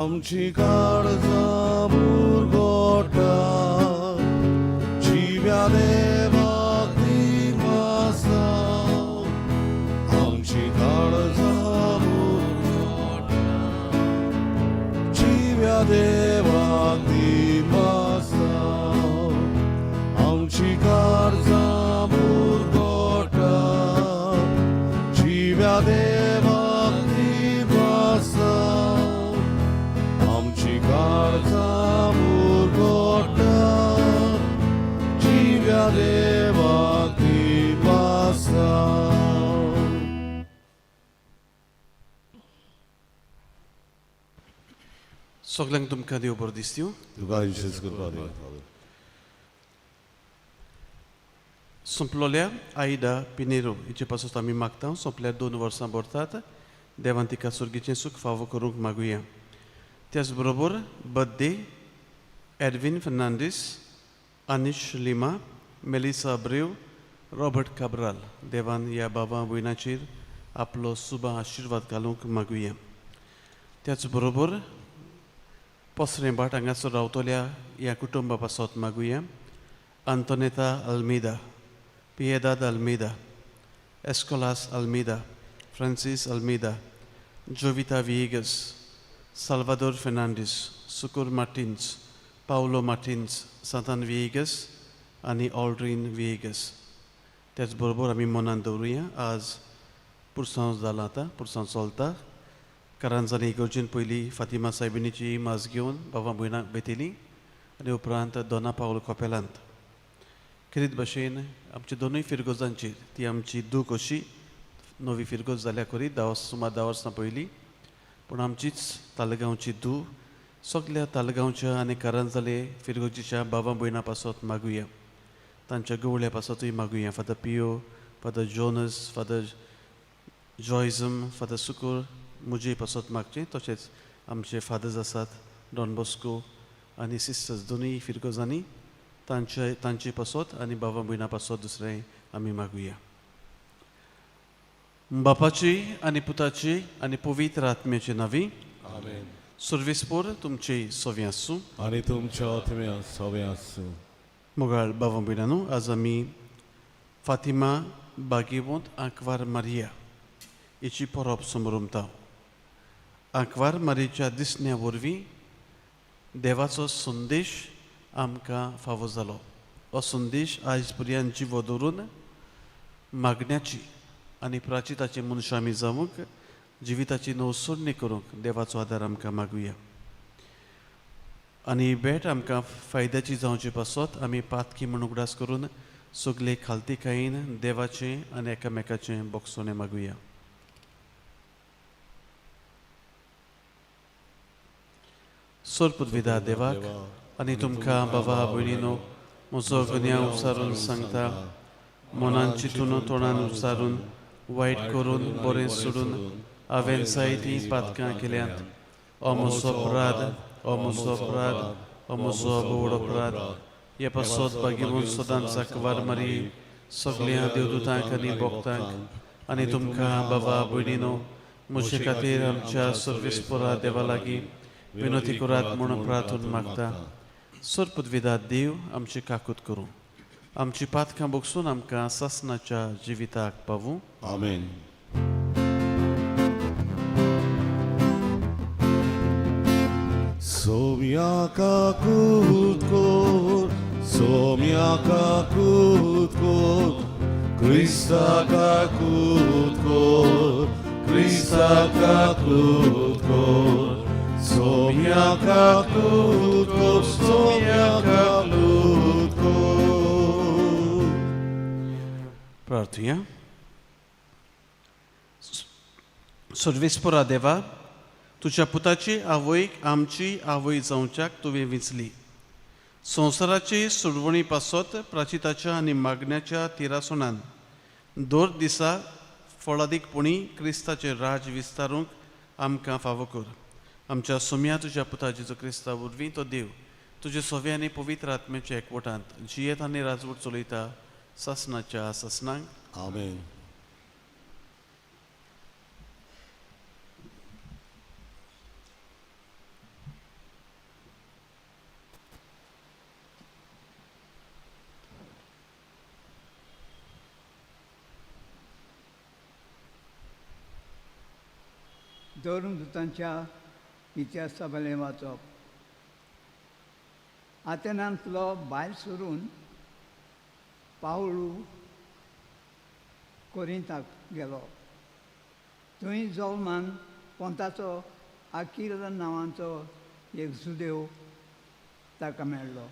आमची काळजां मुरगोटा जिव्या देवाक दिमासा आमची काळजां मुरगोटा जिव्या देवाक दिमासा आमची काळजां मुरगोटा जिव्या देवाक दिमासा आमची काळजां मुरगोटा जिव्या देवाक दिमासा. सगल्यांक तुमकां देव बरो दिसता. तुका विशेष कृपा देव. सोंपलोल्या आयदा पिनेरो हिचे पासून आमी मागता. सोंपल्यार 2 वर्सां भरतात. देवान तिका सुर्गीचें सूख फावो करूंक मागुया. त्याच बरोबर बर्थडे एडविन फर्नांडीस, अनिश लिमा, मेलिसा अब्रेव, रॉबर्ट काब्राल. देवान ह्या बाबा भयणाचेर आपलो सुबा आशिर्वाद घालूंक मागुया. त्याच बरोबर पोसरें भाट हांगासर रावतल्या ह्या कुटुंबा पासत मागुया. अंतोनेता अल्मेदा, पियेदाद अल्मेदा, एस्कोलास अल्मेदा, फ्रांसीस अल्मेदा, जोविता विएगस, साल्वादोर फेर्नांडीस, सुकूर मार्टिन्स, पावलो मार्टिन्स, सांतान विएगस आनी ऑल्ड्रीन विएगस. त्याच बरोबर आमी मनान दवरुया, आज पुरसांव जालां, आतां पुरसांव चलता. कारांजानी इगर्जेन पयलीं फातिमा सायबिणीची मास घेवन बाबा भयणाक भेटयली आनी उपरांत दोना पावल कपेलांत. खेरीत भशेन आमच्या दोनूय फिरगोजांचेर ती आमची दूख अशी नवी फिरगोज जाल्या करी 10, सुमार 10 वर्सां पयलीं, पूण आमचीच तालगांवची धूव. सगल्या तालगांवच्या आनी कारांजाले फिरगोजीच्या बाबा भयणा पासत मागुया. तांच्या गवळ्या पासतूय मागुया. Father Pio, father Jonas, father जॉयझम, फादर सुकूर मुजे पासत मागचें. तशेंच आमचे फादर्स आसात डॉन बॉस्को आनी सिस्टर्स दोनूय फिरगोजांनी तांचे तांचे पासत आनी बाबा भयणा पासत दुसरें आमी मागुया. बापाची आनी पुताची आनी पवित्र आत्म्याचे नांवी. आमेन. सर्वेस्पोर तुमचे सवे आसूं. आनी तुमच्या आत्म्या सवे आसूं. मोगाळ बाबा भयणांनो, आज आमी फातिमा बागेवंत आंकवार मारिया हिची परब समरमता. आंकवार मारियेच्या दिसण्या वरवीं देवाचो संदेश आमकां फावो जालो. हो संदेश आयज पर्यंत जिवो दवरून मागण्याची आनी प्राचिताची मनशां आमी जावंक, जिविताची नवसरणी करूंक देवाचो आदार आमकां मागुया. आनी ही भेट आमकां फायद्याची जावचे पासत आमी पातकी म्हूण उगडास करून सगले खालतीकायेन देवाचें आनी एकामेकाचें बोगसणें मागुया. सोरपुदविदा देवाक आनी तुमकां बाबा भयणीनो म्हजो गुन्यांव उचारून सांगता. मनान चिंतून, तोंडान उचारून, वायट करून, बरें सोडून हांवें जायतीं पातकां केल्यांत. ओ म्हजो अपराध, ओ म्हजो अपराध, ओ म्हजो व्हड अपराध. हे पासत भाग्यवंत सदांच आंकवार मारी, सगळ्या देवदूतांक आनी भक्तांक आनी तुमकां बाबा भयणीनो म्हजे खातीर आमच्या सर्वेस्पोरा देवा लागीं विनोती करात म्हणून प्रार्थून मागता. सरपुदविदा देव आमची काकूत करूं, आमची पातकां बोगसून आमकां सासनाच्या जिविताक पावूं. आमेन. सोम्या काकूत कोर, सोम्या काकूत कोर, क्रिस्ता काकूत कोर, क्रिस्ता काकूत कोर, सोम्या काकूत कोर, सोम्या काकूत कोर. प्रार्थुया. सर्वेस्पोरा देवा, तुज्या पुताची आवयक आमची आवय जावच्याक तुवें विंचली. संवसाराची सोडवणी पासत प्राचिताच्या आनी मागण्याच्या तिरासणान दर दिसा फळादीकपणी क्रिस्ताचें राज विस्तारूंक आमकां फावो कर. आमच्या सोम्या तुज्या पुता जेजू क्रिस्ता वरवीं. तो देव तुजे सोवे आनी पवित्र आत्म्याच्या एकवटांत जियेत आनी राजवट चलयता सासनाच्या सासनांक. आमेन. धर्मदुतांच्या इतिहासावेलें वाचप. आतेनांतलो भायर सरून पावलू कोरिंताक गेलो. थंय जोल्मान पोंताचो आकील नांवाचो एक जुदेव ताका मेळ्ळो.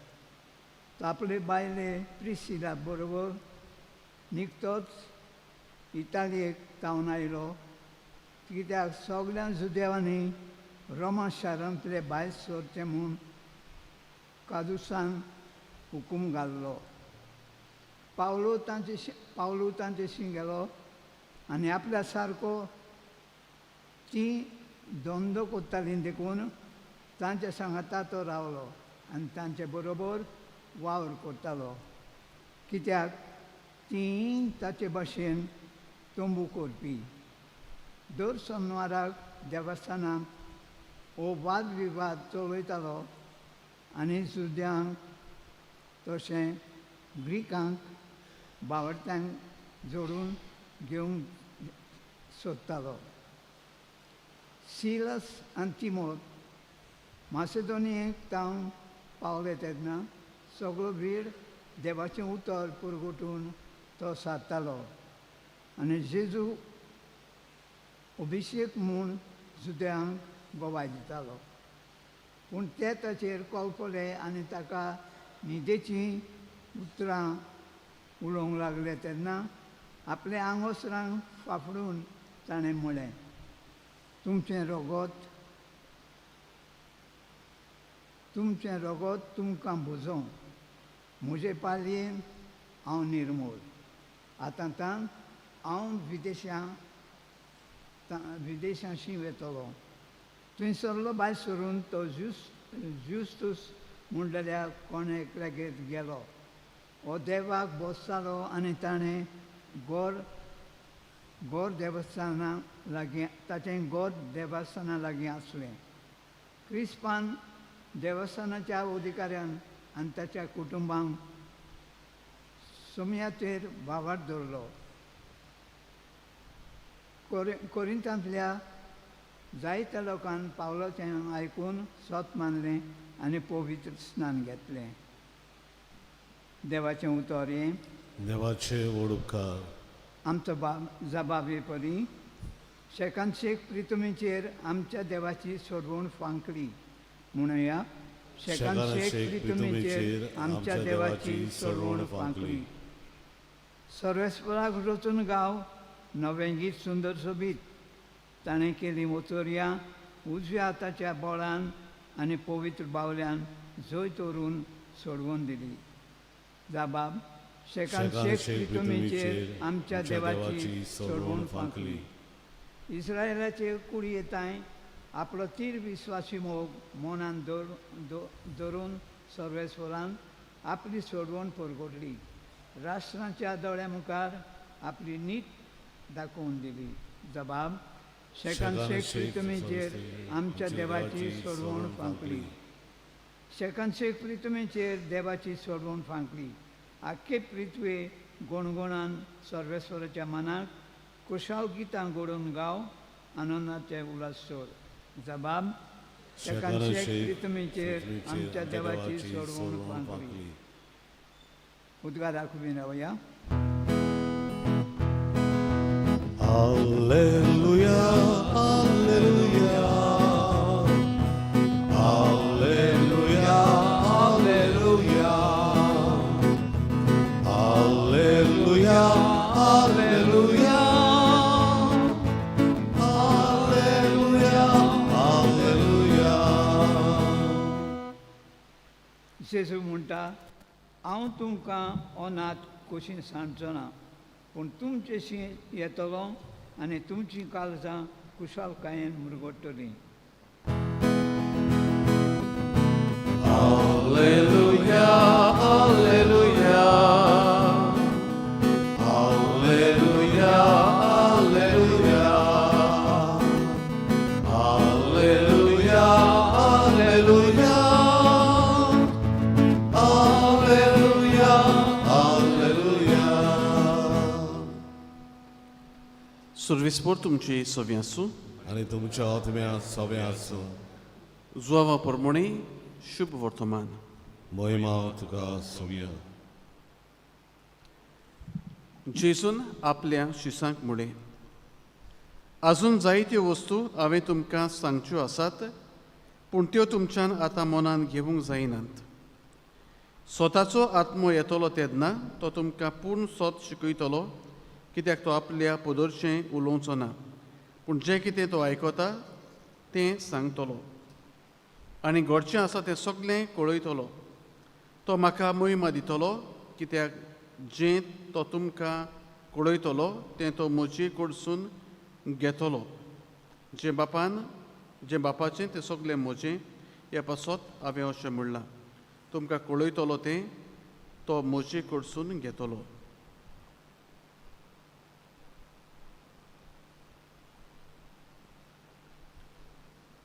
तो आपले बायले प्रिसिला बरोबर निकतोच इतालियेक तावन आयलो, कित्याक सगळ्या जुदेवांनी रोमा शारांतले भायर सरचें म्हूण कादूसान हुकूम घाल्लो. पावलो तांचेशी गेलो आनी आपल्या सारको ती धंदो करताली देखून तांच्या सांगाता तो रावलो आनी तांचे बरोबर वावर करतालो, कित्याक ती ताचे भाशेन तंबू करपी. दर सोमवाराक देवस्थानांत हो वाद विवाद चलयतालो आनी जुद्यांक तशें ग्रिकांक बावडत्यांक जोडून घेवंक सोदतालो. सिलस आनी तिमोत मासेदोनियेक तावन पावले तेन्ना सगळो वेळ देवाचें उतर पुरगुटून तो सादतालो आनी जेजू अभिशेक म्हूण जुद्यांक गवाय दितालो. पूण ते ताचेर कलकले आनी ताका न्हिदेचीं उतरां उलोवंक लागले तेन्ना आपले आंगोसरांक फाफडून ताणें म्हळें, तुमचें रगत तुमकां भुजोवं, म्हजे पालयेन हांव निर्मूल. आतां तान हांव विदेशांशी वेतलो. थंयसरलो भायर सरून तो ज्युस्तूस म्हणलेल्या कोण एकल्यागेर गेलो. हो देवाक बसतालो आनी ताणें गोर देवस्थाना लागीं ताचें गोर देवस्थाना लागीं आसलें. क्रिस्पान देवस्थानाच्या अधिकाऱ्यान आनी ताच्या कुटुंबांक सोम्याचेर भावार्थ दवरलो. कोरिंतांतल्या जायत्या लोकान पावलाचें आयकून सत मानलें आनी पवित्र स्नान घेतलें. देवाचें उतर हें. देवाचे व्हड उपकार. आमचो जबाबे परी शेकान शेक प्रितमीचेर आमच्या देवाची सोडवण फांकली म्हणुया. शेकान शेक प्रितमीचेर आमच्या देवाची सोडवण फांकली. सर्वेस्पराक रचून गांव नवें गीत सुंदर सोबीत ताणें केली मोचोरया उजव्या हाताच्या बोळान आनी पवित्र बावल्यान जैत व्हरून सोडवून दिली. जाबाब शेकान शेक प्रितमीचेर आमच्या देवाची सोडवण फांकली. इस्रायलाचे कुडये आपलो तीर विस्वासी मोग मनान धरून सर्वेस्वरान आपली सोडवण परगटली. राष्ट्रांच्या दोळ्या मुखार आपली नीत दाखोवन दिली. जबाब शेकान शेक प्रितमीचेर आमच्या देवाची सोडवण फांकली. शेकान शेक प्रितमीचेर देवाची सोडवण फांकली. आख्खे पृथ्वे गणगणान सर्वेस्वराच्या मनाक कुशाल गितां घडोवन गांव आनंदाचे उल्हास सोड. जबाब शेकान शेक प्रितमीचेर आमच्या देवाची सोडवण फांकली. उद्गाराक उबी रावया. Alleluia, alleluia, alleluia, alleluia, alleluia, alleluia, alleluia, alleluia. जेजू म्हणटा, हांव तुमकां अनाथ कशी सांडचो ना, पूण तुमचेशी येतलो आनी तुमचीं काळजां कुशालकायेन मुरगडटलीं. Alleluia, alleluia, alleluia, alleluia, alleluia, alleluia, alleluia, alleluia. सुर्वीस पोर तुमची सोवी आसूं. आनी तुमच्या आत्म्या सवें आसूं. जुवावा प्रमाणे शुभ वर्तमान. महिमा तुका सोम्या. जेजून आपल्या शिसांक म्हळें, आजून जायत्यो वस्तू हांवें तुमकां सांगच्यो आसात, पूण त्यो तुमच्यान आतां मनान घेवंक जायनात. स्वताचो आत्मो येतलो तेन्ना तो तुमकां पूर्ण सोत शिकयतलो, कित्याक तो आपल्या पदरचें उलोवचो ना, पूण जें कितें तो आयकता तें सांगतलो आनी घडचें आसा तें सगळें कळयतलो. तो म्हाका महिमा दितलो, कित्याक जें तो तुमकां कळयतलो तें तो म्हजे कडसून घेतलो. जें बापान जें बापाचें तें सगळें म्हजें. ह्या पासत हांवें अशें म्हणलां, तुमकां कळयतलो तें तो म्हजे कडसून घेतलो.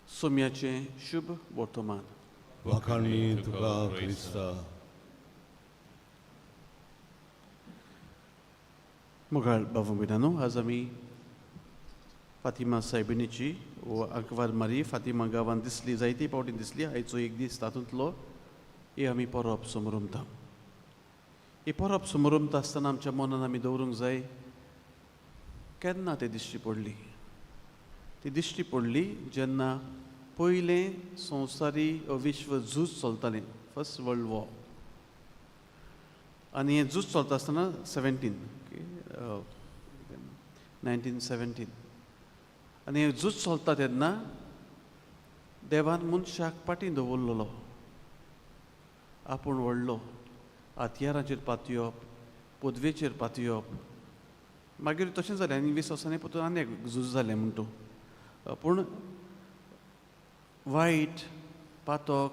सोम्याचें शुभ वर्तमान. वाखाणी तुका क्रिस्ता. मोगाळ बाबू भयणांनो, आज आमी फातिमा सायबिणीची वो आंकवार मारी फातिमा गांवांत दिसली, जायते फावटी दिसली. आयचो एक दीस तातूंतलो हे आमी परब समरमता. ही परब समरमता आसतना आमच्या मनान आमी दवरूंक जाय, केन्ना ते दिश्टी पडली. ती दिश्टी पडली जेन्ना पयलें संवसारी विश्व झूज चलतालें, फर्स्ट वर्ल्ड वॉर. आनी हें झूज चलता आसतना 1917 आनी हें झूज चलता तेन्ना देवान मनशाक पाटी दवरलेलो. आपूण व्हडलो हत्यारांचेर पातयेवप, पदवेचेर पातयेवप. मागीर तशें जालें आनी 20 वर्सांनी परतून आनी एक झूज जालें म्हण तूं. पूण वायट पातक,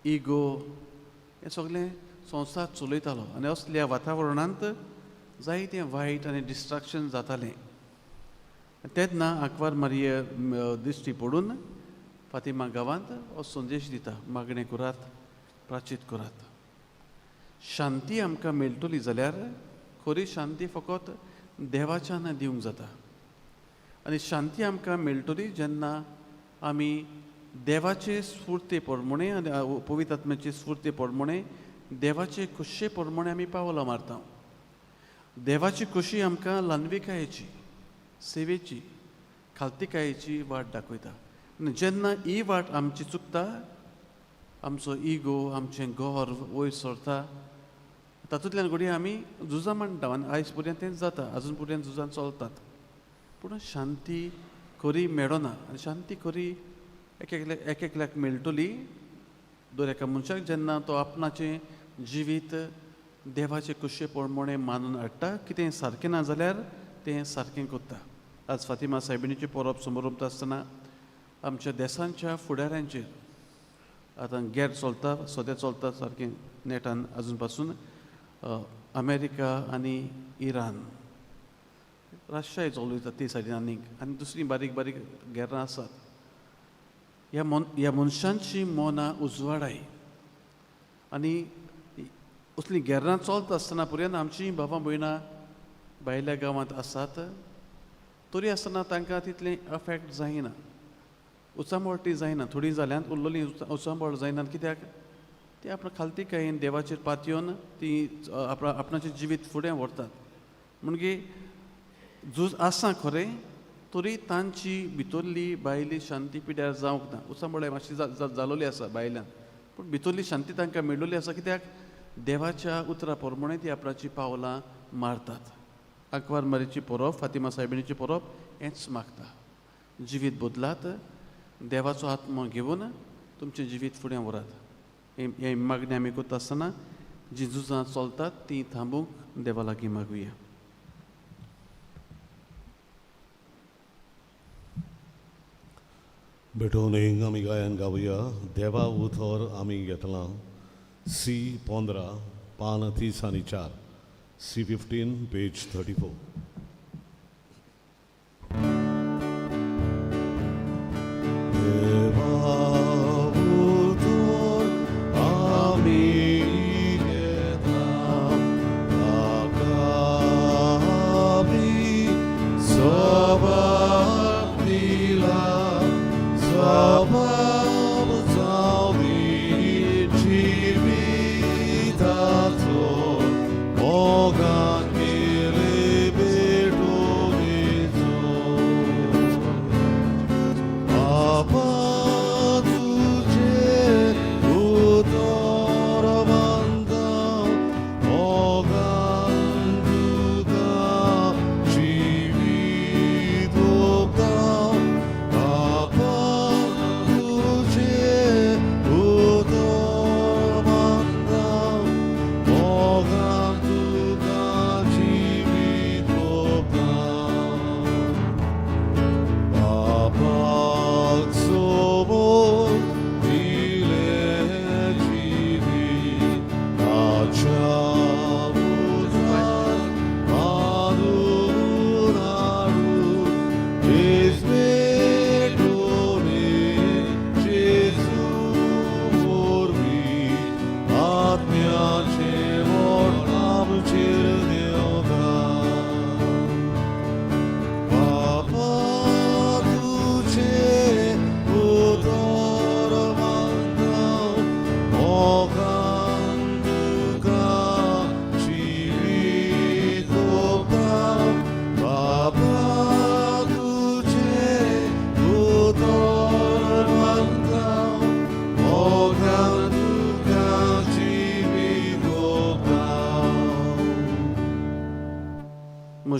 इगो हें सगळें संवसार चलयतालो आनी असल्या वातावरणांत जायतें वायट आनी डिस्ट्रक्शन जातालें. तेन्ना आंकवार मारिये दिश्टी पडून फातिमा गांवांत हो संदेश दिता, मागणें करात, प्राचीत करात. शांती आमकां मेळटली जाल्यार खरी शांती फकत देवाच्यान दिवंक जाता. आनी शांती आमकां मेळटली जेन्ना आमी देवाचे स्फूर्ते प्रमाणे आनी पवित्र आत्म्याचे स्फूर्ते प्रमाणे देवाचे खोशये प्रमाणे आमी पावलां मारता. देवाची खोशी आमकां ल्हानविकायेची, सेवेची, खालतीकायेची वाट दाखयता. आनी जेन्ना ही वाट आमची चुकता, आमचो इगो, आमचें गर्व वयर सरता. तातूंतल्यान घडये आमी झुजां मांडटा आनी आयज पर्यंत तेंच जाता, आजून पर्यंत झुजां चलतात. पूण शांती खरी मेळना आनी शांती खरी एक एकल्याक मेळटली दर एका मनशाक जेन्ना तो आपणाचें जिवीत देवाचे खोशये प्रमाणे मानून हाडटा. कितें सारकें ना जाल्यार तें सारकें करता. आज फातिमा सायबिणीची परब समरमता आसतना आमच्या देसांच्या फुडाऱ्यांचेर आतां गॅर चलता, सद्या चलता सारकें नेटान आजून पासून अमेरिका आनी इराण, रशियाय चलयता ते सायडीन आनीक आनी दुसरीं बारीक बारीक गेरां आसात. ह्या मनशांची मनां उजवाडाय आनी असलीं गेरां चलता आसतना पर्यंत आमचीं बाबा भयणां भायल्या गांवांत आसात तरी आसतना तांकां तितलें अफेक्ट जायना, उचांबळ जायना. थोडीं जाल्यांत उरलेलीं उचांबळ जायनात, कित्याक ती आपल्या खालतीकायेन देवाचेर पातयेवन ती आपणाचें जिवीत फुडें व्हरतात. म्हणगे झूज आसा खरें, तरी तांची भितरली भायली शांती पिड्यार जावंक ना. उचांबळ मातशी जालोली आसा भायल्यान, पूण भितरली शांती तांकां मेळिल्ली आसा, कित्याक देवाच्या उतरा प्रमाणे ती आपणाची पावलां मारतात. आंकवार मारीची परब, फातिमा सायबिणीची परब हेंच मागता, जिवीत बदलात, देवाचो आत्मो घेवन तुमचें जिवीत फुडें व्हरात. हे मागणी आमी करता आसतना जीं झुजां चलतात तीं थांबूंक देवा लागीं मागुया. भेटोवन आमी गायन गावया देवा उतर आमी घेतलां. सी 15 पान 30 आनी 4, सी 15 पेज 34. देवा उतर आमी घेतलां, ताका आमी सबाक दिला.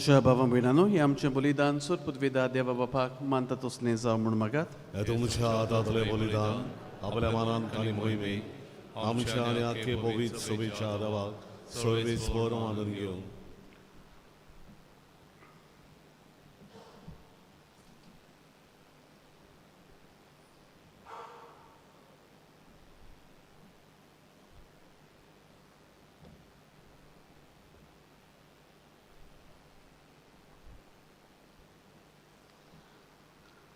म्हज्या भावा भयणांनो, हें आमचें बलिदान सोर पुदवेदा देवा बापाक मानता तसलें जावं म्हूण मागात. हे तुमच्या हातांतलें बलिदान आपल्या मनान आनी मोहिमे आमच्या आनी आख्खे पवित्र सभेच्या देवाक सर्वेस बरो मानून घेवन.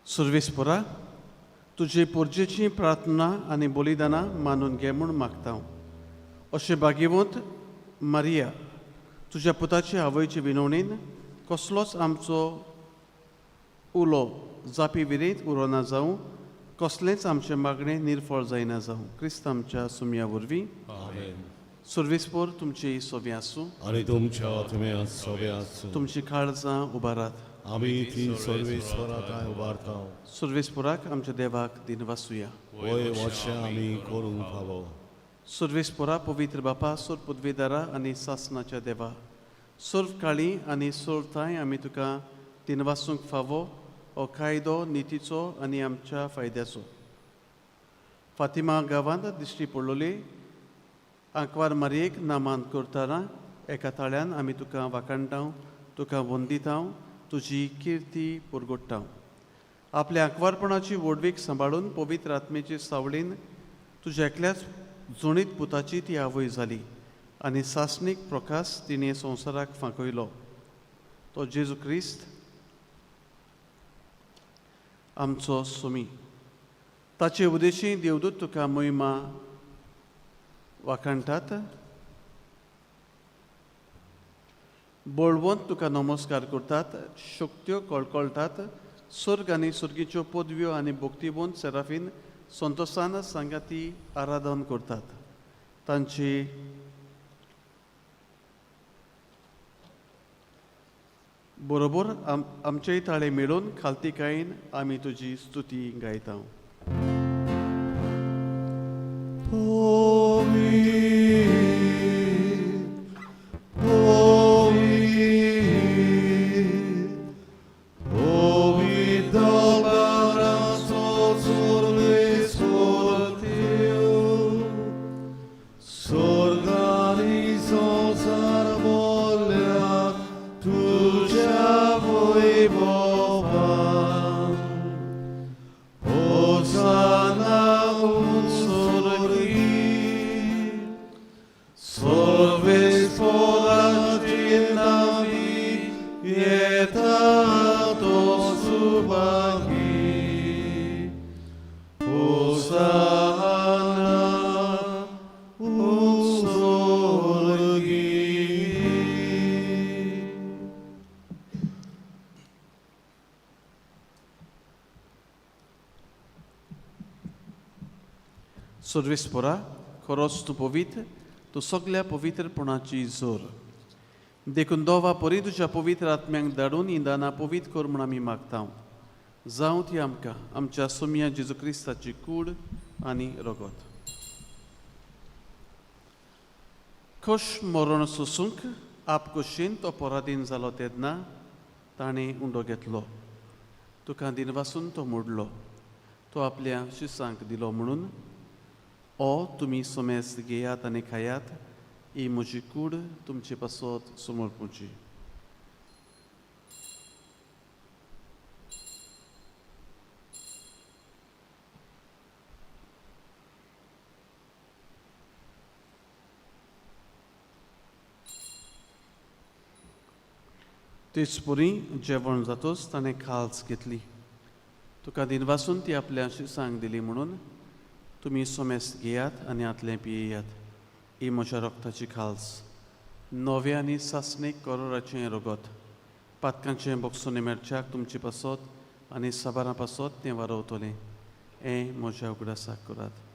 सुर्वेसपुरा, तुजे पोरजेची प्रार्थना आनी बलिदानां मानून घे म्हूण मागता. अशें भाग्यवंत मारिया तुज्या पुताचे आवयचे विनवणेन कसलोच आमचो उलो जापी विरयत उरोना जावं, कसलेंच आमचें मागणें निर्फळ जायना जावं. क्रिस्त आमच्या सुमया वरवीं. आमेन. सुर्वेसपोर तुमची सोबी आसूं आनी तुमच्या आत्म्या सोबे आसूं. तुमची काळजां उबारात. आमी ती सर्वेस्वरा थंय उबारता. सुर्वेसपुराक आमच्या देवाक दिनवासुया. वय वशें आमी करूंक फावो. सुर्वेसपुरा, पवित्र बापा, सोर पदवेदारा आनी सासनाच्या देवा, सर्व काळी आनी सर्व थांय आमी तुका दिनवासूंक फावो हो कायदो नितीचो आनी आमच्या फायद्याचो. फातिमा गांवांत दिश्टी पडलोली आंकवार मारयेक नामान करतना एका ताळ्यान आमी तुका वाखाणटाव, तुका वंदिताव, तुजी किर्ती पुरगोडटाव. आपल्या आंकवारपणाची व्हडवीक सांबाळून पवित्र आत्मेचे सावळीन तुज्या एकल्याच जोणीत पुताची ती आवय जाली आनी सासणीक प्रकाश तिणें संवसाराक फांकयलो, तो जेजू क्रिस्त आमचो सुमी. ताचे उदेशी देवदूत तुका महिमा वाखाणटात, बळवंत तुका नमस्कार करतात, शक्त्यो कळकळटात, स्वर्ग आनी स्वर्गीच्यो पदव्यो आनी भक्तिवंत सेराफीन संतोसान सांगाती आराधन करतात. तांची बरोबर आमचेय ताळे मेळून खालतीकायेन आमी तुजी स्तुती गायता. सर्वेस्पोरा, खरोच तूं पवित्र, तूं सगल्या पवित्रपणाची जोर. देखून दोवा परी तुज्या पवित्र आत्म्यांक धाडून इंदाना पवित्र कर म्हूण आमी मागता. जावं ती आमकां आमच्या सोमया जेजू क्रिस्ताची कूड आनी रगत. खोश मरण सोसूंक आपकोशीन तो पराधीन जालो तेन्ना ताणें उंडो घेतलो, तुका दिनवासून तो मोडलो, तो आपल्या शिसांक दिलो म्हणून ओ तुमी सोमेस घेयात आनी खायात, ही म्हजी कूड तुमचे पासत समर्पूची. तेच परी जेवण जातोच ताणें खाल्स घेतली, तुका दिनवासून ती आपल्या शिसांक दिली म्हणून तुमी सोमेस घेयात आनी आतलें पियेयात, ही म्हज्या रक्ताची खाल्स, नव्या आनी सासणीक करोराचें रगत, पातकांचें बक्षोने मेळच्याक तुमचे पासत आनी साबारां पासत तें वारवतलें. हें म्हज्या उगडासाक करात.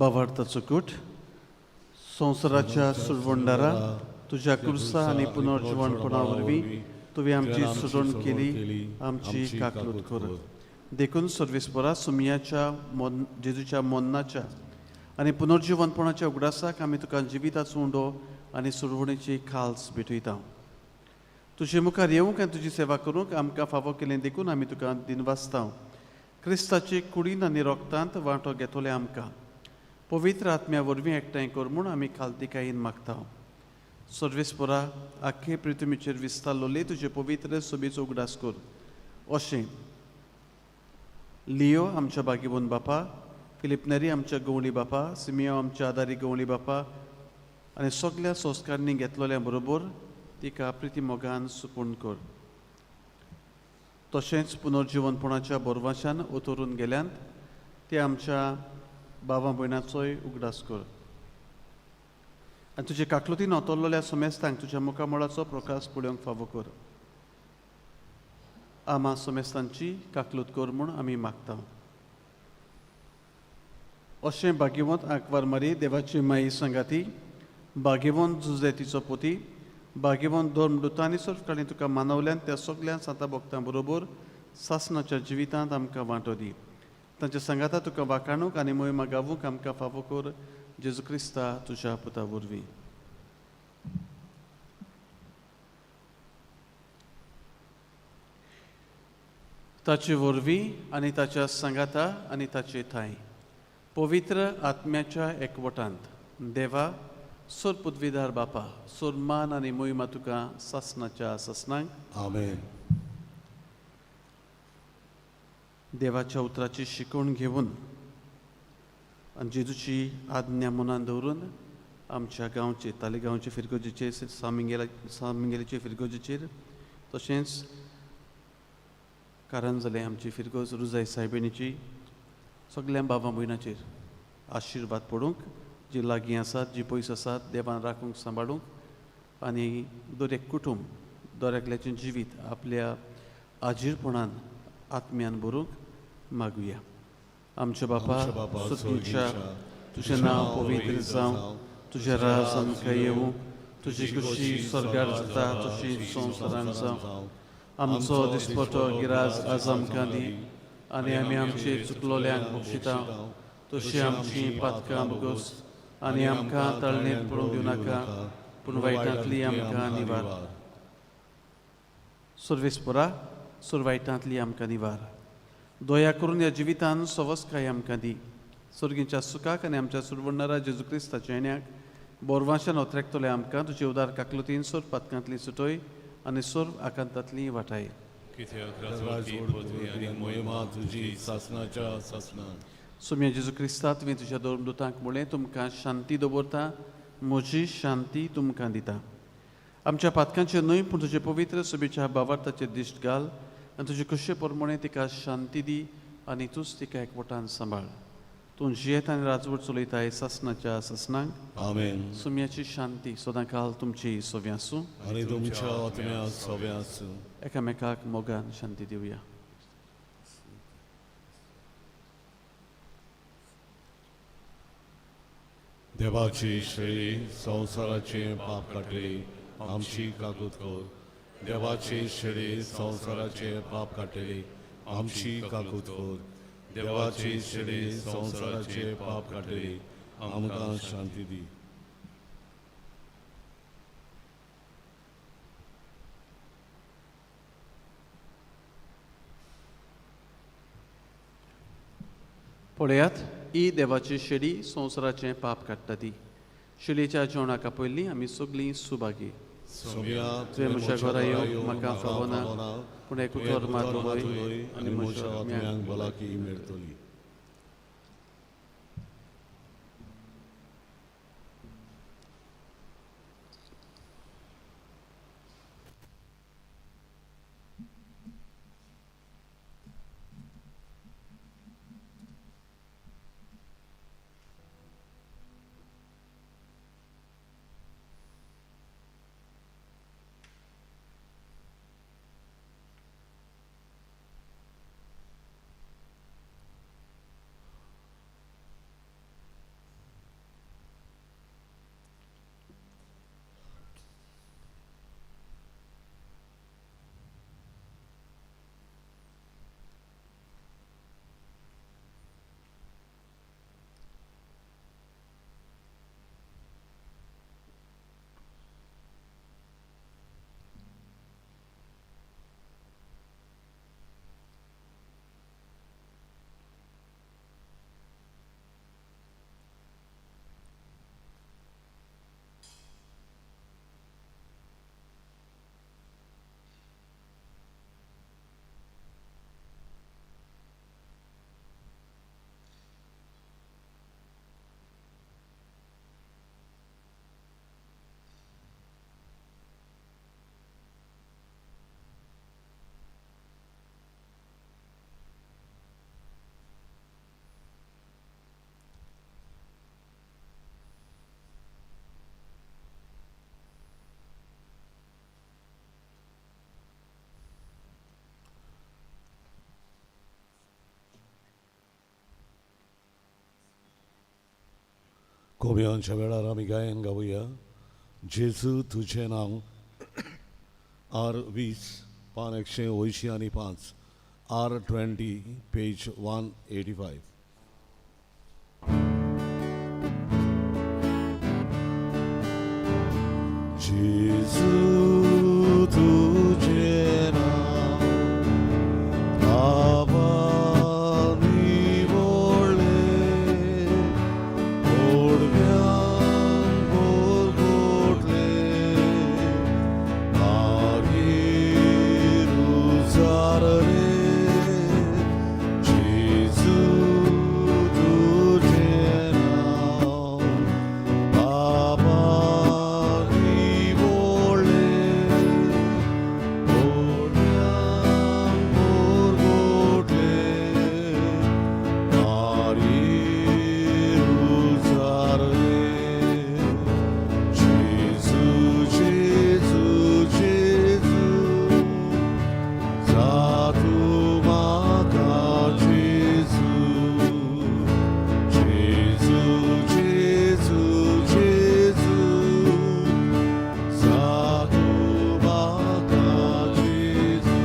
बावार्थाचो कूट. संवसाराच्या सुरवंडारा तुज्या कुर्सा आनी पुनर्जिवणपणा वरवीं तुवें आमची सुडवण केली, आमची काकलूत कर। देखून सर्वेस्परा सुमयाच्या जेजूच्या मोन्नाच्या आनी पुनर्जिवनपणाच्या उगडासाक आमी तुका जिविताचो उंडो आनी सुडवणेची खाल्स भेटयता। तुजे मुखार येवंक आनी तुजी सेवा करूंक आमकां फावो केलें देखून आमी तुका दिनवासता। क्रिस्ताचे कुडीन आनी रोगतांत वांटो घेतले आमकां पवित्र आत्म्या वरवीं एकठांय कर म्हूण आमी खालतिकायेन मागता। सर्वेस्परा आख्खे पृथ्वीचेर विस्तारलोले तुजे पवित्र सोबेचो उगडास कर। अशें लियो आमच्या बागेवन बापा, फिलिप नेरी आमच्या गवळी बापा, सिमियो आमच्या आदारी गवळी बापा आनी सगल्या संस्कारांनी घेतलोल्या बरोबर तिका प्रिती मोगान सुपूर्ण कर। तशेंच पुनर्जिवनपणाच्या बोरवाशान उतरून गेल्यान ते आमच्या बाबा भयणाचोय उगडास कर आनी तुजे काकलुतीन ओतरलोल्या सोमेस्तांक तुज्या मुखामळाचो प्रकाश पळोवंक फावो कर। आमा सोमेस्तांची काकलूत कर म्हूण आमी मागता। अशें भाग्यवंत आंकवार मारी देवाची माई संगाती, भाग्यवंत जुजे तिचो पोती, भाग्यवंत धर्मदुतांनी सर्वकाळी तुका मानवल्यान त्या सगल्या सांता भक्तां बरोबर सासनाच्या जिवितांत आमकां वांटो दी। तांच्या सांगाता तुका वाखाणूंक आनी मोहिमा गावूंक आमकां फावो कर जेजू क्रिस्ता तुज्या पुता वरवीं। ताचे वरवीं आनी ताच्या सांगाता आनी ताचे ठांय पवित्र आत्म्याच्या एकवटांत देवा सोर पदवीदार बापा, सोर मान आनी मोहिमा तुका सासनाच्या सासनांक। आमेन। देवाच्या उतराची शिकवण घेवन आनी जेजूची आज्ञा मनान दवरून आमच्या गांवचे तालिगांवचे फिरगोजीचेर, सामिंगेलाचे फिरगोजीचेर, तशेंच कारण जालें आमची फिरगोज रुजाय सायबिणीची सगल्या बाबा भयणाचेर आशिर्वाद पडूंक, जी लागीं आसात जी पयस आसात देवान राखूंक सांबाळूंक आनी दर एक कुटुंब दर एकल्याचें जिवीत आपल्या आजीरपणान आत्म्यान भरूंक मागुया। आमच्या बापा सुर्गीच्या, तुजें नांव पवित्र जावं, तुजें राज आमकां येवं, तुजी खुशी स्वर्गार जाता तशी संवसारांत जावं। आमचो दिसपटो गिराज आज आमकां दी आनी आमी आमचे चुकलोल्यांक बक्षिता तशी आमची पातकां बगोस आनी आमकां तळणेंत पडूंक दिवं नाका, पूण वायटांतली आमकां निवार। सर्वेस्परा सोर वायटांतली आमकां निवार। दया करून ह्या जिवितान सवस्काय आमकां दी। सर्गीच्या सुखाक आनी आमच्या सुरवणरा जेजू क्रिस्ताच्या येण्याक बोरवाशान ओतरेकतले आमकां तुजे उदार काकलुतीन सोर पातकांतली सुटोय आनी सोर आकांतांतली वाटाय। सोम्या जेजू क्रिस्ता, तुवें तुज्या धर्मदुतांक म्हणलें, तुमकां शांती दवरता, म्हजी शांती तुमकां दिता। आमच्या पातकांचेर न्हय पूण तुजे पवित्र सभेच्या बावार्थाचेर दिश्ट घाल आनी तुजे खुशे प्रमाणे तिका शांती दी आनी तूंच तिका एकवटान सांबाळ। तूं जियेत आनी राजवट चलयताय सासनाच्या सासनांक। आमेन। सुम्याची शांती सदांकाल तुमची सोव्या आसूं आनी तुमच्या आत्म्या सोव्या आसूं। एकामेकाक मोगान शांती दिवया। देवाची श्री संवसाराचे पाप काडटली आमची काकूत कर। देवाची श्री संवसाराचे पाप काडटली आमची काकूत कर। देवाची श्री संवसाराचे पाप काडटली आमकां शांती दी। पळयात, ही देवाची शेडी संवसाराचें पाप काडटा ती। शेळयेच्या जेवणाक आपयल्ली आमी सगळीं सुभागी। तुवें म्हज्या घरा येवंक म्हाका फावना, पूण एक उतर मात उलय आनी म्हज्या आत्म्याक भलायकी मेळटली। कोम्यांच्या वेळार आमी गायन गावया जेजू तुजें नांव आर 20 पान 185 R 20 page 185. जेजू तुजें नांव बाबा निवळ्ळें ओडव्यान बोरगोटलें मागीर उजारलें जेजू तुजें नांव बाबा निवळ्ळें ओडव्यान बोरगोटलें मागीर उजारलें जेजू जेजू जेजू जा तूं म्हाका जेजू जेजू जेजू जेजू जा तूं म्हाका जेजू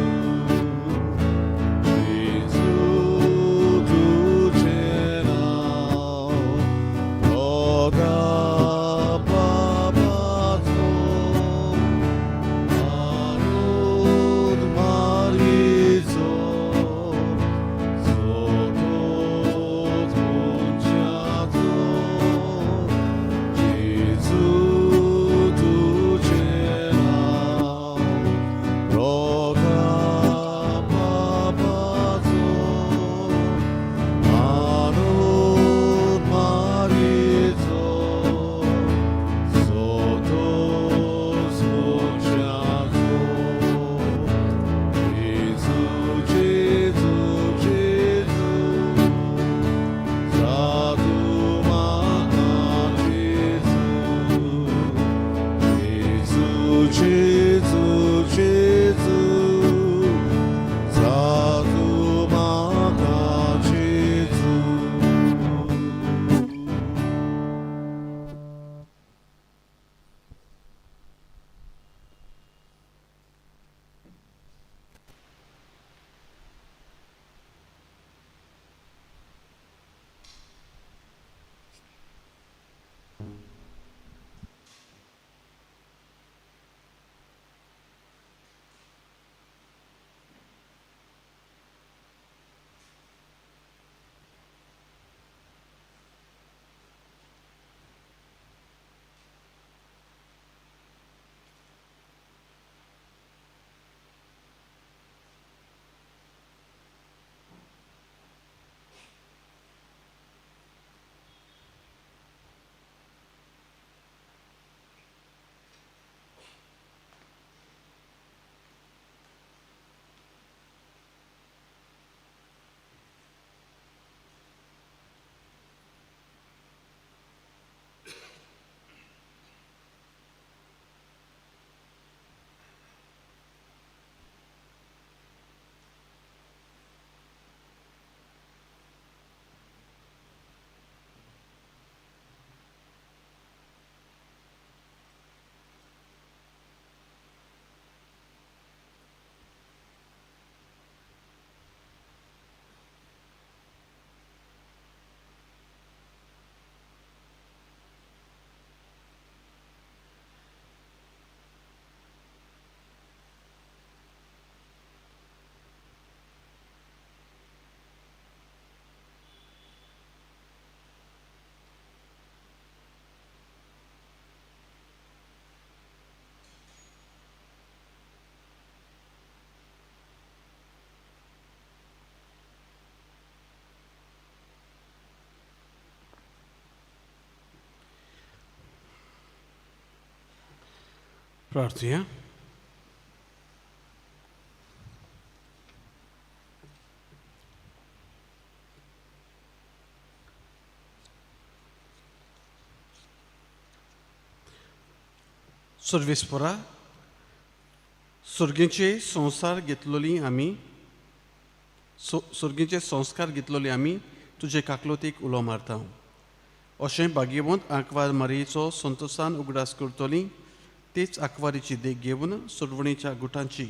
जेजू तुजें नांव प्रतापाचो मारून मारीचो सोतोच मनशाचो जेजू तुजें नांव प्रतापाचो मारून मारीचो सोतोच मनशाचो जेजू जेजू जेजू जा तूं म्हाका जेजू जेजू जेजू जेजू जा तूं म्हाका जेजू. प्रार्थुया. सर्वेस्पोरा, सर्गीचे संवसार घेतलोली आमी सर्गीचे संस्कार घेतलोली आमी तुजे काकलोतीक उलो मारता. अशें भाग्यवंत आंकवार मारयेचो संतोसान उगडास करतली तेच आंकवारीची देख घेवन सोडवणीच्या गुटांची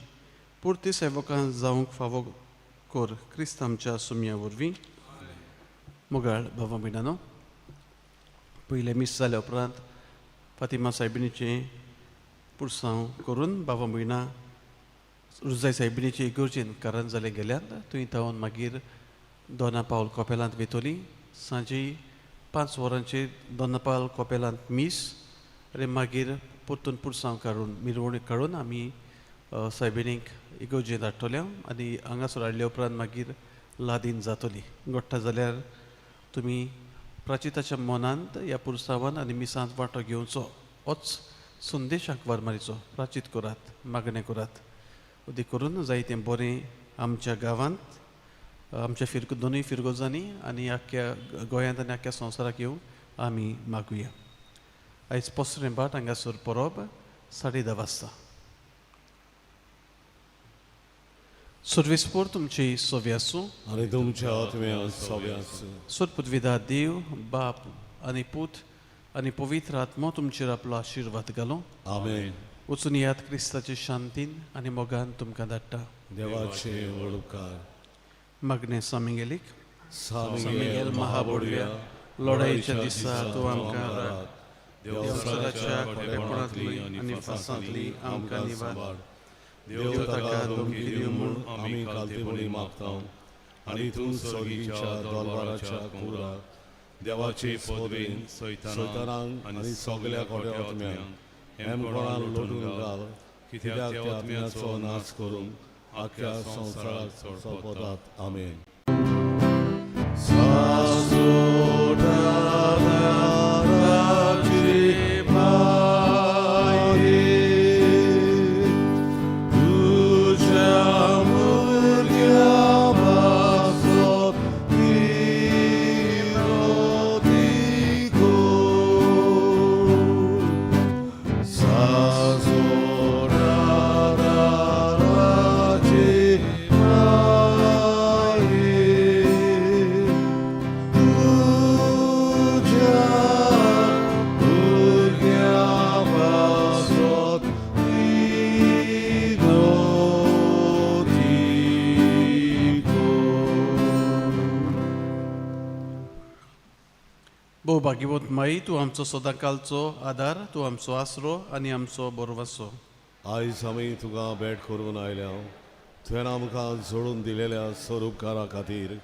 पुरती सेवकां जावंक फावो कर क्रिस्त आमच्या सुमया वरवीं. मोगाळ भावा भयणांनो, पयलें मीस जाल्या उपरांत फातिमा सायबिणीचें पुरसांव करून बाबा भयणां रुजाय सायबिणीचे इगर्जेन कारण जालें गेल्यात. थंय थावन मागीर दोना पावल कपेलांत वयतली. सांजे 5 वरांचेर दोना पावल कपेलांत मीस आनी मागीर परतून पुरसांव काडून मिरवणूक काडून आमी सायबिणीक इगर्जेंत हाडटले आनी हांगासर हाडल्या उपरांत मागीर लादीन जातली. घडटा जाल्यार तुमी प्राचिताच्या मनांत ह्या पुरसावान आनी मिसांत वांटो घेवचो होच संदेश आंकवार मारीचो प्राचीत करात, मागणें करात. उदीक करून जायतें बरें आमच्या गांवांत, आमच्या फिरग दोनूय फिरगोजांनी आनी आख्ख्या गोंयांत आनी आख्ख्या संवसाराक येवंक आमी मागुया. आयज पोसरें भाट हांगासर परब 10:30 वाजता. सर्वेस्पोर तुमची सोवी आसूं आनी तुमच्या आत्म्या सोबे आसूं. सोदपुदविदा देव बाप आनी पूत आनी पवित्र आत्मो तुमचेर आपलो आशिर्वाद घालो. आमेन. वचून याद क्रिस्ताचे शांतीन आनी मोगान तुमकां धाडटा. देवाचे व्हड उपकार. मागणें सामिगेलीक. सान मिगेल महाबोडव्या, लढाईच्या दिसा तूं आमकां राख. देवचाराच्या खोटेपणांतली आनी फासांतली आमकां निवार. देव ताका धमकी दिवं म्हूण आमी कालतेपणी मागता आनी तूं सर्गीच्या दोलवाराच्या कुराक देवाचे पदवेन सैतानांक आनी सगल्या खोट्या आत्म्यांक हेमकोणान लोटून घाल, कित्याक त्या आत्म्याचो नाश करूंक आख्ख्या संवसाराक सोंपतात. आमेन. भोव भाग्यवंत माई, तूं आमचो सदांकालचो आदार, तूं आमचो आसरो आनी आमचो बरवासो. आयज आमी तुका भेट करून आयल्या. तुवें आमकां जोडून दिलेल्या स्वरुपकारा खातीर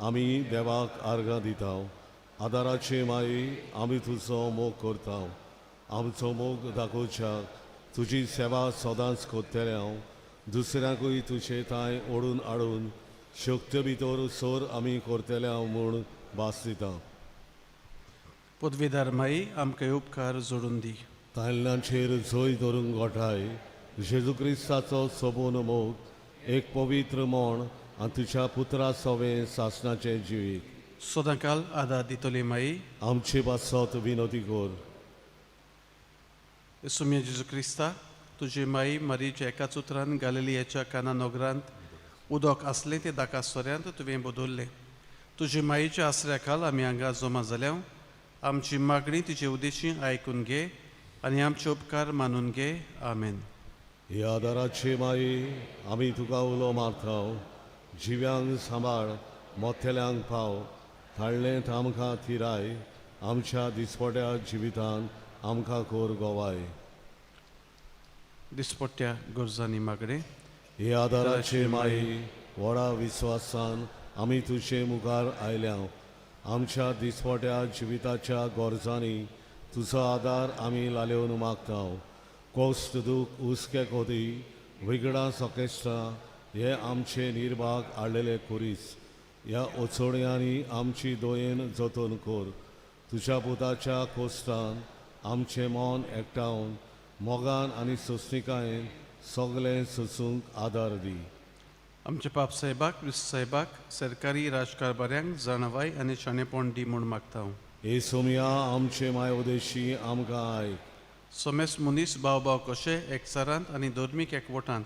आमी देवाक आर्गां दिता. आदाराची माई, आमी तुजो मोग करता. आमचो मोग दाखोवच्याक तुजी सेवा सदांच करतले हांव. दुसऱ्यांकूय तुजे थांय ओडून हाडून शक्त भितर सोर आमी करतले हांव म्हूण भास दिता. पदवीदार माई, आमकां उपकार जोडून दी. तायलांचेर जोय धरूंक गोठाय जेजू क्रिस्ताचो सोबून मोग, एक पवित्र मोण आनी तुज्या पुत्रा सोवें सासणाचें जिवीत सदांकाल आदार दितली माई, आमचे पासत विनोदी कर. सुम्या जेजू क्रिस्ता, तुजी माई मारीच्या एकाच उतरान गालिलियाच्या काना नगरांत उदक आसलें तें दाका सोऱ्यांत तुवें बदल्लें. तुजे माईच्या आसऱ्या खाल आमी हांगा जमा जाल्या. आमची मागणी तिचे उद्देशी आयकून घे आनी आमचे उपकार मानून घे. आमेन. ह्या आदाराची माई, आमी तुका उलो मारता. जिव्यांक सांबाळ, मोठेल्यांक पाव, धाडलें आमकां थिराय. आमच्या दिसपट्या जिवितान आमकां कोर गोवाय. दिसपट्ट्या गरजांनी मागणें. हे आदाराचे माई, व्हडा विस्वासान आमी तुजे मुखार आयल्या. आमच्या दिसपट्या जिविताच्या गरजांनी तुजो आदार आमी लालेवन मागता. कोश्ट, दूख, हुस्के, कोदी, विगडां, सकेश्टां हे आमचे निर्भाग हाडलेले खुरीस ह्या ओचोड्यांनी आमची दोयेन जतन कर. तुज्या पुताच्या कोश्टान आमचें मन एकठावन मोगान आनी सोंसणिकायेन सगळें सोसूंक आदार दी. आमच्या पाप साहेबाक, क्रिस्त साहेबाक, सरकारी राजकारभाऱ्यांक जाणवाय आनी शाणेपण दी म्हूण मागता. हे सोमया, आमचे माय उदेशी आमकां आयक. सोमेस मनीस भाव भाव कशे एकचारांत आनी धर्मीक एकवटांत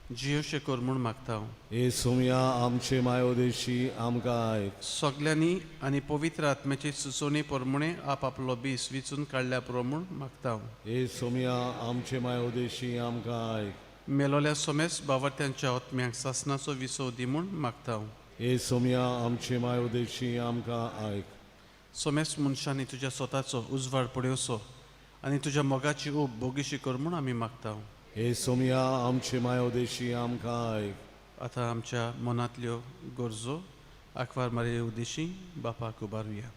जियोशें कर म्हूण मागता. हे सोमया आमचे मायोदेशी आमकां आयक. सगल्यांनी आनी पवित्र आत्म्याची सुचोवणी प्रमाणे आप आपलो बीस विचून काडल्या पुरो म्हूण मागता. हे सोमया आमचे मायोदेशी आमकां आयक. मेलोल्या सोमेस बावर्त्यांच्या आत्म्यांक सासनाचो विसव दी म्हूण मागता. हे सोमया आमचे मायोदेशी आमकां आयक. सोमेस मनशांनी तुज्या स्वताचो उजवाड पळोवचो आनी तुज्या मोगाची ऊब बोगीशी कर म्हूण आमी मागता. हे सोमया आमचे मायोदेशी आमकां आयक. आतां आमच्या मनांतल्यो गरजो आंकवार मारये उद्देशी बापाक उबारुया.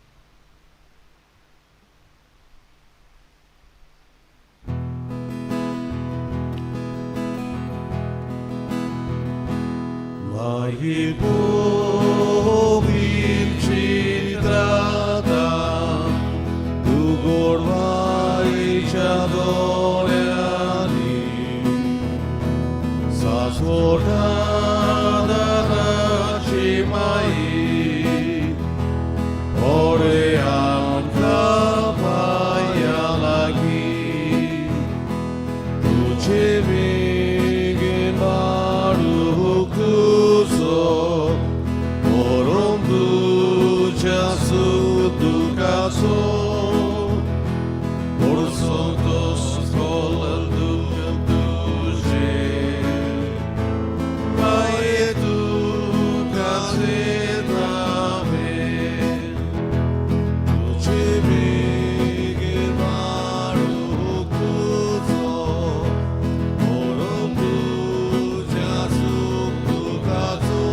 माही बोवीर चित्राता तूं गोडवाईच्या दोळ्यांनी सासवटा दाराची माई ओडे आमकां पांया लागीं तुझे बेगीन वाडूंक तुजो व्हरोन तुज्या सुदुकाचो तुजें तुका चेतावे तुझे बेगीन वाडूंक तुजो व्हरोन तुज्या सुदुकाचो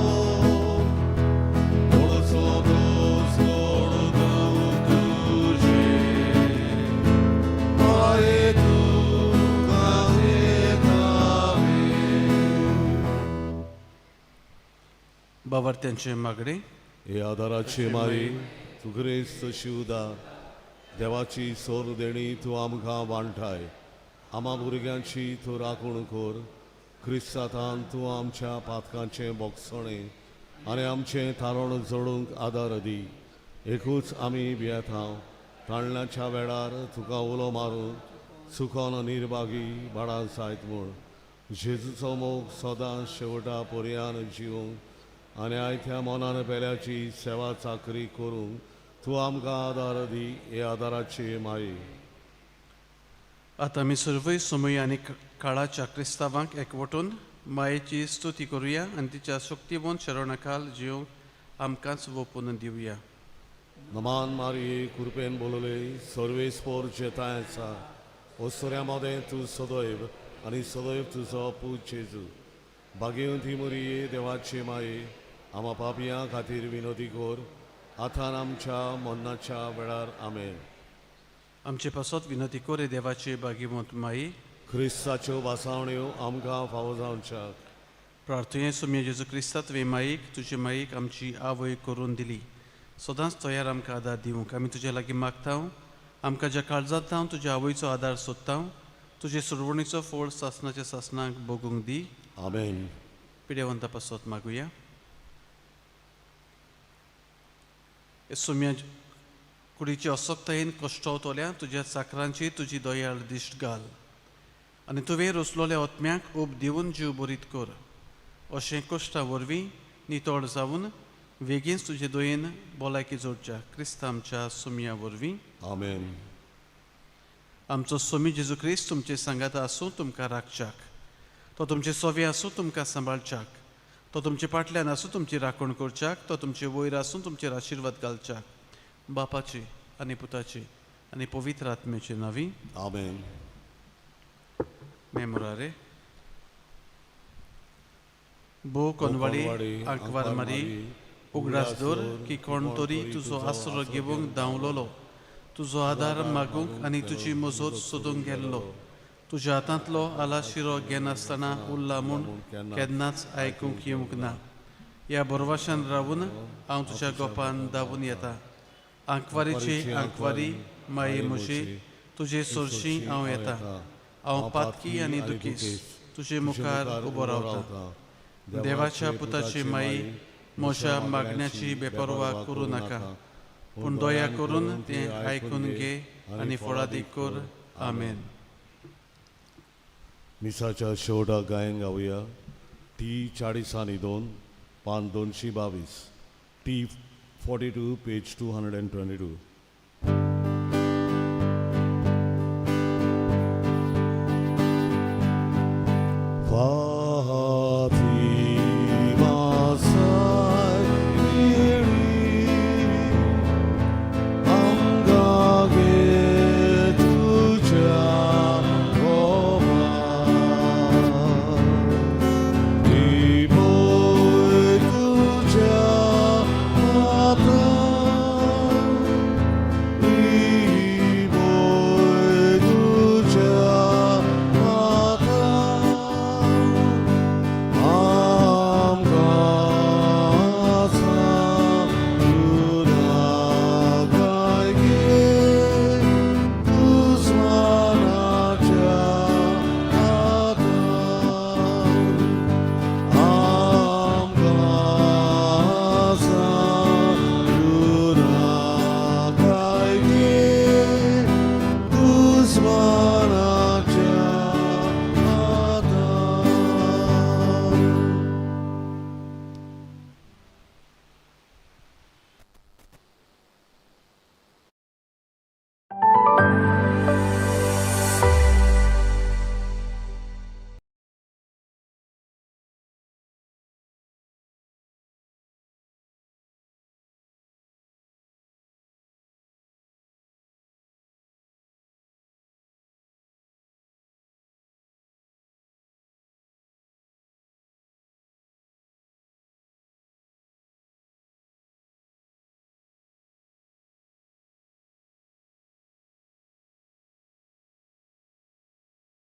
तुजें तुका चेतावे. बावर्त्यांचें मागणें. हे आदाराची माई तूं ग्रेस्त शिवदा देवाची सोर देणी तूं आमकां वांठाय. आमा भुरग्यांची तूं राखण कर. क्रिस्तांतान तूं आमच्या पातकांचें बोगसणें आनी आमचें थारण जोडूंक आदार दी. एकूच आमी भियेता ताणल्याच्या वेळार तुका उलो मारून सुकोन निर्भागी बाळां जायत म्हूण. जेजूचो मोग सदां शेवटा पर्यान जिवंक आनी आयत्या मनान पेल्याची सेवा चाकरी करूंक तूं आमकां आदार दी. हे आदाराची माई. आतां आमी सर्वय समय आनी काळाच्या क्रिस्तांवांक एकवटून मायेची स्तुती करुया आनी तिच्या शक्तिवंत शरणाखाल जिवंक आमकांच वोपून दिवया. नमान मारये कृपेन बोलले सर्वेस्पोर जेताय आसा ओसऱ्या मदें तूं सदैव आनी सदैव तुजो पूत जेजू. भाग्यवंती मुरये देवाची माये आमा पापयां खातीर विनोदी कर आतां आमच्या मरणाच्या वेळार. आमेन. आमचे पासत विनंती कर हे देवाचे भाग्यवंत माई. क्रिस्ताच्यो वासावण्यो आमकां फावो जावच्याक. प्रार्थने सुम्या जेजू क्रिस्ता तुवें माईक तुजे माईक आमची आवय करून दिली. सदांच तयार आमकां आदार दिवंक आमी तुजे लागीं मागता. आमकां ज्या काळजांत हांव तुज्या आवयचो आदार सोदता तुजे सुरवणीचो फोळ सासनाच्या सासनाक भोगूंक दी. आमेन. पिडेवंता पासत मागुया. सुम्या कुडीचे असक्तायेन कश्टवतल्या तुज्या चाकरांची तुजी दयाळ दिश्ट घाल आनी तुवें रोसलोल्या आत्म्याक ऊब दिवन जीव बरीत कर. अशें कश्टा वरवीं नितळ जावन वेगींच तुजे दयेन भलायकी जोडच्या क्रिस्तांव आमच्या सुमया वरवीं. आमेन. आमचो सोमी जेजू क्रिस्त तुमचे सांगाता आसूं तुमकां राखच्याक, तो तुमचे सोवे आसूं तुमकां सांबाळच्याक, तो तुमचे फाटल्यान आसूं तुमची राखण करच्याक, तो तुमचे वयर आसूं तुमचेर आशिर्वाद घालच्याक. बापाची आनी पुताची आनी पवित्र आत्म्याचे नांवी. आमेन. मेमोरारे भोव कोनवाडी आंकवार मारी उगडास दवर की कोण तरी तुजो आसरो घेवंक धांवलोलो तुजो आदार मागूंक आनी तुजी मजत सोदूंक गेल्लो. तुज्या हातांतलो आलाशिरो घेनासतना उरला म्हूण केन्नाच आयकूंक येवंक ना. ह्या बरवाशान रावून हांव तुज्या गोपान धांवून येता. आंकवारीची आंकवारी माये म्हजी तुजे सोरशी हांव येता. हांव पातकी आनी दुखीस तुजे मुखार उबो रावता. देवाच्या पुताची माई म्हज्या मागण्याची बेपर्वा करूं नाका, पूण दया करून तें आयकून घे आनी फळादीक कर. आमेन. मिसाच्या शेवटाक गायन गावया. टी 42, पान 222. T 42, page 222. Fatima Sairi, आमकां तुज्या गोमा तुज्या हातान.